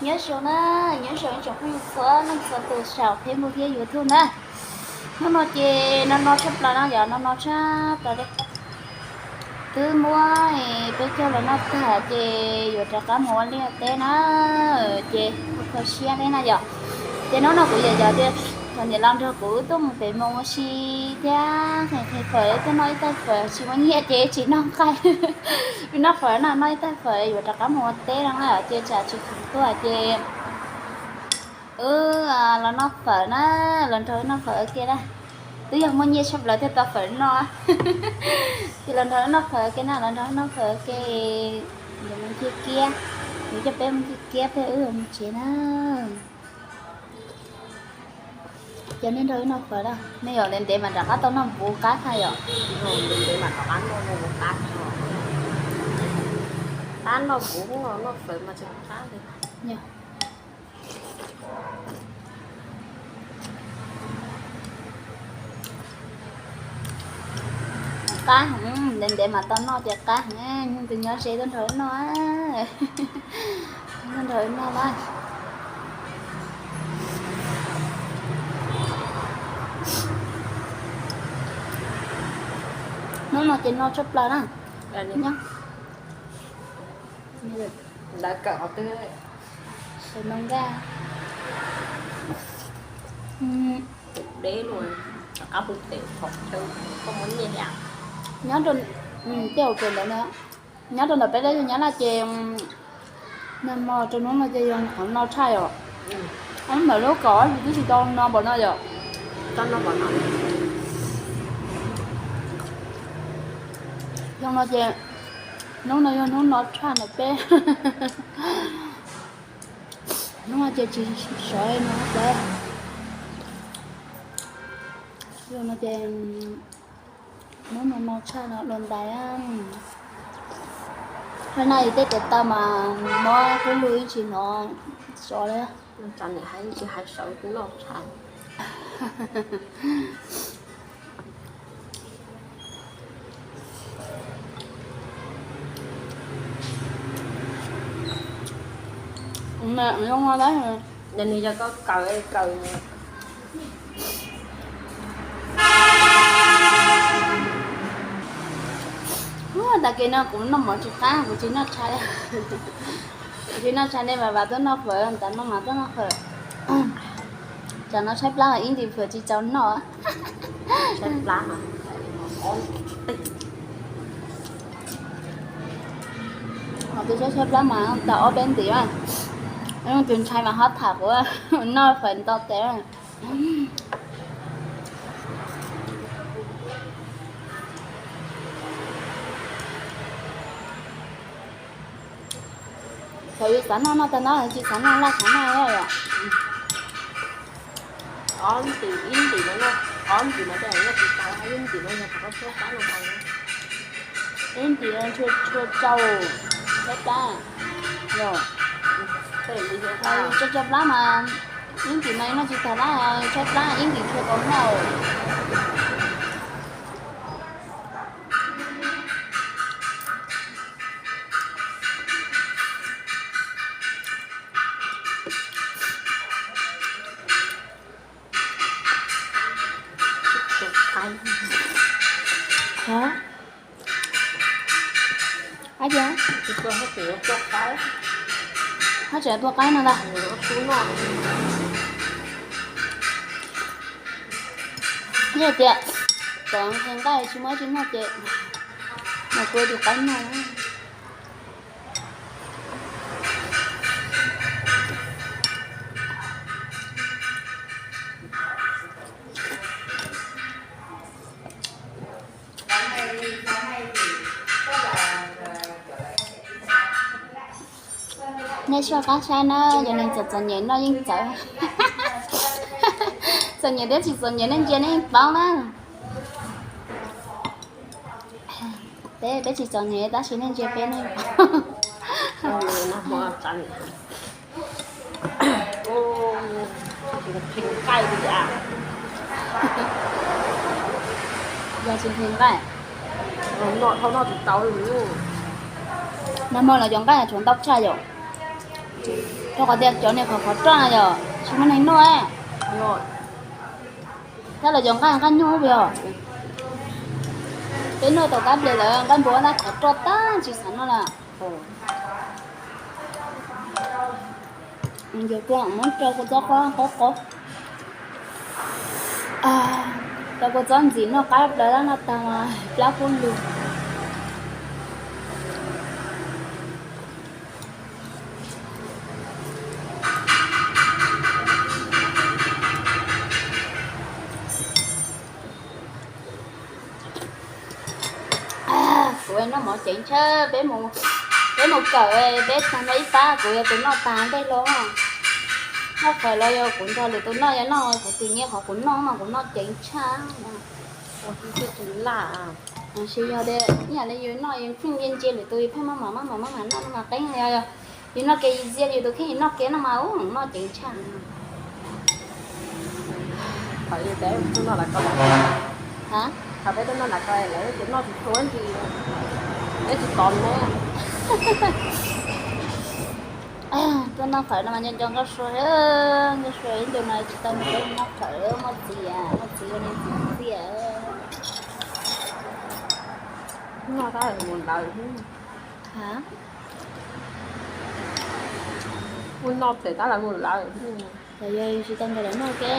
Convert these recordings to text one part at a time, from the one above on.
Nyob zoo na, nyob zoo ib tsoom phooj ywg txhua leej txhua tus saum Facebook thiab YouTube na. Hnub no ces no no tshaj plaws no yom, no no tshaj plaws li. Twb muab peb caug los noj tag ces yuav rov qab mus ua liaj ua teb na, ces kho siab li na yom. Ces hnub no kuv yawm yov tias thaum niam laus nrog kuv tuaj mus pem Moos ua si thiab qhia qhia fawm, tuaj noj ib tais fawm tsis muaj nyiaj ces tsis noj nqaij. Noj fawm na, noj ib tais fawm yuav rov qab mus ua teb no na, ces tsam tsis khoom tuaj ces wb los noj fawm na, los nrog wb noj fawm ua ke na. Twb yog muaj nyiaj tshaj plaws thiaj tau fawm noj. Ces los nrog wb noj fawm ua ke na, los nrog wb noj fawm ua ke. Yuav mus ncig kiab, yuav coj peb mus ncig kiab peb wb mus tsev na. Ces nej nrog wb noj fawm na, nej yog ntev ntev mas rov qab tau noj npuv qab thiab yom. Ntev ntev mas rov qab noj npuv qab thiab. Qab noj npuv, noj fawm mas tsis qab li. Qab heev, ntev ntev mas tau noj ces qab heev, tus nyob ze tuaj nrog wb noj, tuaj nrog wb noj na. Hnub no ces no tshaj plaws na. Nyob ntawd kawm qhov twg? Sawv ntoo nkaj. Deb los rov qab hu tes thaum chaw koj muaj nyiaj thiab. Nyob rau tej hauv pes ntawd na, nyob rau ntawm peb lub zos Nyab Laj ces nag hmo rau hnub no ces yog qhov no tshaj yom. Hnub ntawd lub kaum ob hlis twb tsis tau no npaum no yom. Yog no ces hnub no yog hnub no tshaj ntawm peb. Hnub no ces tsis sov no lawm. Yog no ces hnub no no tshaj no dua ntais. Hab na tej tes taw mas muab kub lug ib tsis hnov sov li. Tsis hais sov kuv noj tshaj. Nws yog koj kaw kaw. Ua tas kev no kuv noj mov tsis qab, kuv tsis noj tshais. Kuv tsis noj tshais ne, mas vas tuaj noj fawm, tas no mas tuaj noj fawm. Tsam no tshaib plab ib ntim fawm tsis txaus noj. Tshaib plab mas, tshaib plab mas tau ob peb ntim, tus ntshai mas ho tham kuv noj fawm ntau tes. Thaum yus xav noj noj tag nrho, tsis xav noj laj xav noj yom. Ob ntim ib ntim no, ob ntim no tej zaum noj tsis tau, ib ntim no yog qhov tshaib plab no tau. Ib ntim no tshua tsau tshaib plab, yog tsau tsau plab mas ib ntim no noj tsis tag lawm, tshaib plab ib ntim tshua tau noj. Hab, hab tseem tua qaib no ntag. Yog tias kom nqaij tsis muaj tsis noj ces mus tua tus qaib noj. Nej soj qab saib na, yog neeg txom txom nyem noj yeej txawv. Txom nyem thiab tsis txom nyem nej ntsia nej yeej paub na. Peb, peb tsis txom nyem tab sis nej ntsia peb nej yeej paub. Yog tsis nqaij, nag hmo los cov nqaij tshuav ntau tshaj yom. Rau qhov tias cov niag qhov qhov roj na yom, tsis muaj neeg noj. Thiab lawv cov nqaij nqaij nyuj os, peb noj tau kab ple lawm, nqaij npua na qhov roj tag tsis xav noj lawm. Yog kua muab rau kua txob qab qaub qaub, rau kua txob ntxim noj qab plaws lab noj tag mas plab kub lug. Kuv noj mov ceev tshaj, peb mus kawm peb tag nrho ib pab, kuv yog tus noj tas ntej los. Noj fawm los yog kuv nrog lwm tus noj, yog noj kuv tus nyiam qhov kuv noj mas kuv noj ceev tshaj. Ua tus tus laj, tab sis yog tias ib yam li yus noj yus pheej ntsia ntsia lwm tus yus pheej maj mam maj mam maj mam noj no mas qeeb. Yog yus noj kev yus ntsia yus tus kheej yus noj kev no mas ub noj ceev tshaj. Thaum peb tuaj noj lawv ko, thaum peb tuaj noj lawv ko lawv tus noj tsis tshua ntsis, peb tsis tau ne. Tuaj noj fawm no mas nco nco nkauj sua, nkauj sua ib ntus no tsis tau nrog peb noj fawm, muaj txiv, muaj txiv ua niam txiv txiaj. Noj tab mus lawm. Ua noj pem tab lawv mus lawm. Yog tsis tau nrog lawv noj ke.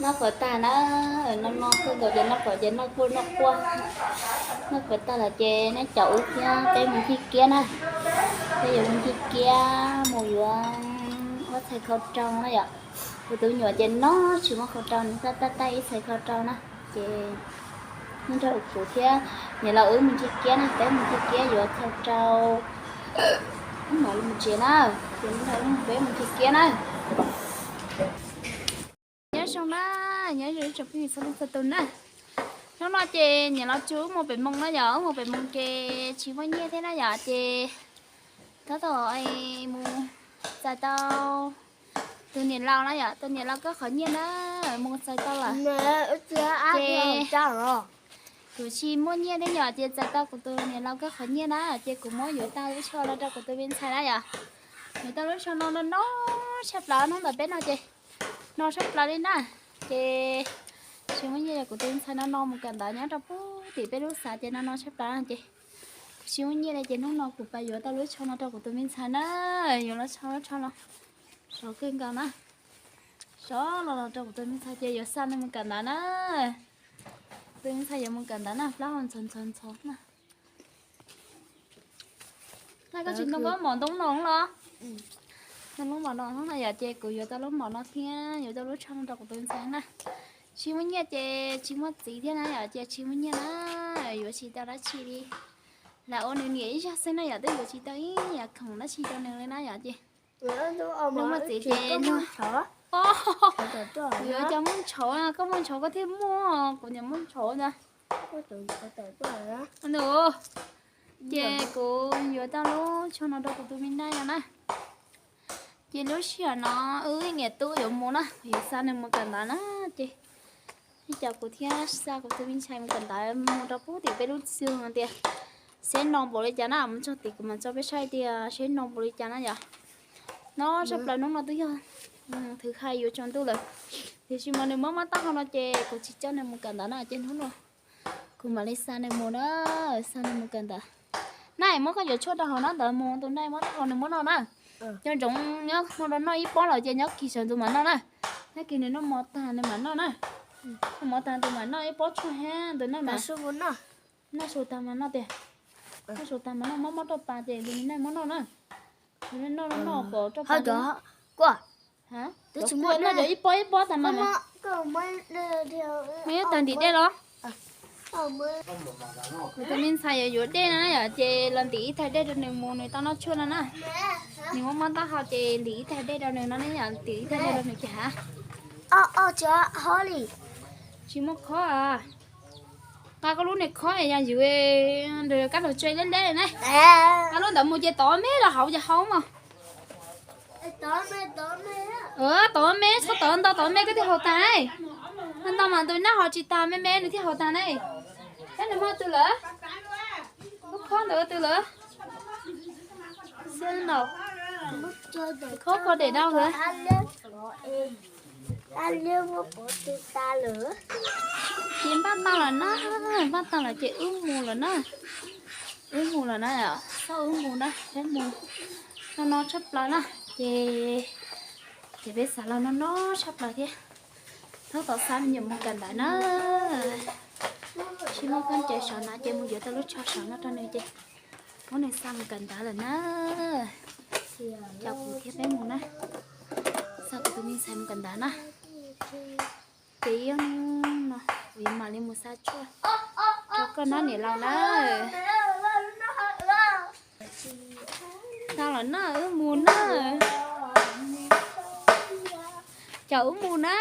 Noj fawm tag na, no no kawg nkaus ces noj fawm ces noj quaj noj quaj. Noj fawm tag lawm ces nej caum wb thiab peb mus ncig kiab na. Peb yuav mus ncig kiab mus yuav ua txhais khau rau na yom. Kuv tus me nyuam ces noj tsis muaj khau rau, nws tab tab tab ib txhais khau rau na. Ces nyob nrog kuv thiab niam laus wb mus ncig kiab na, peb mus ncig kiab yuav txhais rau, wb mam li mus tsev na. Ces nyob nrog peb mus ncig kiab na. Nyob zoo na, nyob zoo ib tsoom phooj ywg txhua leej txhua tus na. Hnub no ces niam laus tso wb mus pem Moos na yom, wb mus pem Moos ces tsis muaj nyiaj thiab na yom, ces tab tom mus txais tau tus niam laus na yom, tus niam laus koj qhov nyiaj na, mus txais tau lawm. Ces kuv tsis muaj nyiaj thiab yom, ces txais tau kuv tus niam laus koj qhov nyiaj na, ces kuv muab yuav tau lub tsho no rau kuv tus me ntxhais na yom. Yuav tau lub tsho no no no tshaj plaws hnub ntawm peb no ces no tshaj plaws li na. Ces tsis muaj nyiaj yog kuv tus me ntxhais no no mus kawm ntawv nyob rau pub tim peb lub xav ces no no tshaj plaws ces kuv tsis muaj nyiaj li ces hnub no kuv pab yuav tau lub tsho no rau kuv tus me ntxhais na. Yuav lub tsho, lub tsho no sov kawg nkaus na. Sov los los rau kuv tus me ntxhais ces yuav xa nws mus kawm ntawv na. Tus me ntxhais yuav mus kawm ntawv na, plaub hau ntxhov ntxhov ntxhov na. Koj tsis ntoo koj mom ntoo no los? Ntoo lub mom no na yom, ces kuv yuav tau lub mom no thiab yuav tau lub tsho no rau kuv tus me ntxhais na. Tsis muaj nyiaj ces tsis muaj txiv thiab na yom, ces tsis muaj nyiaj na, yuav tsis tau dab tsi li. Lam ua nws niam ib zag xwb na yom, twb yuav tsis tau ib yam khoom dab tsi rau nws li na yom, ces lub muaj txiv ces yuav cov muaj ntshauv, koj muaj ntshauv koj thiaj muaj, kuv niam muaj ntshauv ntag. Ces kuv yuav tau lub tsho no rau kuv tus me ntxhais no na. Ces lub sij hawm no wb niam tub yuav mus na, kuv yuav xa nws mus kawm ntawv na, ces ib co kuv thiab xa kuv tus me ntxhais mus kawm ntawv mus rau pub tim peb lub xyoo tias seb no npaum li cas na, mus txog tim kuv mam tso peb saib tias seb no npaum li cas na yom. No tshaj plaws hnub no twb yog thwv hais yuav tsaus ntuj lawm, tiam sis mas nws mob mob taub hau no ces kuv tsis coj nws mus kawm ntawv na, ces hnub no kuv mam li xa nws mus na, xa nws mus kawm ntawv. Na, muab koj yuav tshuaj rau hauv na, ntawd mus tus nai muab rau hauv nws muab noj na. Cov ntsoov nyob hmo no noj ib pob los ces nyob kis sawv ntxov mam noj na. Nyob kis nws noj mov tag nws mam noj na. Noj mov tag tus mam noj ib pob tshuaj thiab tus noj mas. Noj su tag mas noj tiag. Noj su tag mas noj, mob mob rau pas ces tus nai muab noj na. Noj noj noj kom rau pas. Noj cov ib pob ib pob tag mas. Muab yuav tag ntim dej los? Kuv tus me ntxhais yuav yuav dej na yom, ces los ntim ib thaj dej rau nws mus nws tau noj tshuaj no na. Nws mob mob taub hau ces ntim ib thaj dej rau nws no ne yom, ntim ib thaj dej rau nws ces ha. Tsis muaj khob a. Nqa koj lub niag khob yam ywm, kab laug tse leb leb ne. Nqa lub ntawd mus ces tov me los haus ces haus mas. Tov me, txhob tov ntau, tov me koj thiaj haus tag. Ntau mas ntu neb haus tsis tag, me me nws thiaj haus tag ne. Sab nws muaj tw lawm, lub khob ntawd tw lawm. Khob kho daim dau lawm. Ces npaj tau lawm na, npaj tau lawm ces wb mus lawm na. Wb mus lawm na, txhob wb mus na, peb mus no no tshaj plaws na. Ces, ces peb xav los no no tshaj plaws thiab. Thaub tom xa me nyuam mus kawm ntawv na. Tsis muaj koj cai saum na ces mus yuav tau lub tsho saum no rau nws ces muab nws xa mus kawm ntawv lawm na. Coj kuv thiab peb mus na, xa kuv tus me ntxhais mus kawm ntawv na. Ces ib hnub no kuv yuav mam li mus xa tshuaj rau koj na niam laus na. Tau lawm na, wb mus na. Coj wb mus na.